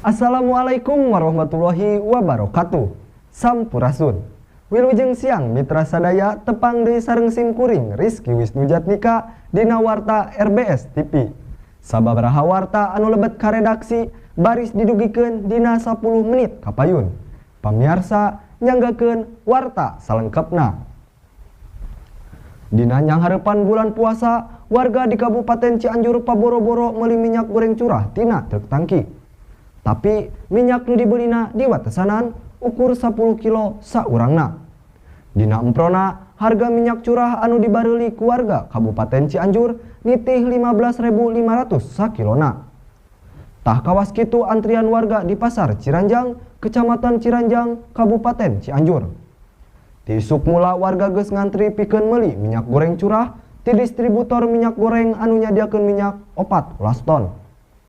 Assalamualaikum warahmatullahi wabarakatuh. Sampurasun. Wilujeng siang mitra sadaya, tepang deui sareng sim kuring Rizky Wisnu Jatnika dina Warta RBS TV. Sababaraha warta anu lebet ka redaksi baris didugikeun dina 10 menit kapayun. Pamiarsa, nyanggakeun warta salengkepna. Dina nyanghareupan bulan puasa, warga di Kabupaten Cianjur paboro-boro meuli minyak goreng curah tina truk tangki. Tapi minyak nu dibelina diwatesanan ukur 10 kilo saurangna. Dina emprona, harga minyak curah anu dibareuli ku warga Kabupaten Cianjur nitih 15.500 sakilona. Tah, kawas kitu antrian warga di Pasar Ciranjang, Kecamatan Ciranjang, Kabupaten Cianjur. Ti isuk mula warga geus ngantri pikeun meuli minyak goreng curah ti distributor minyak goreng anu nyadiakeun minyak 14 ton.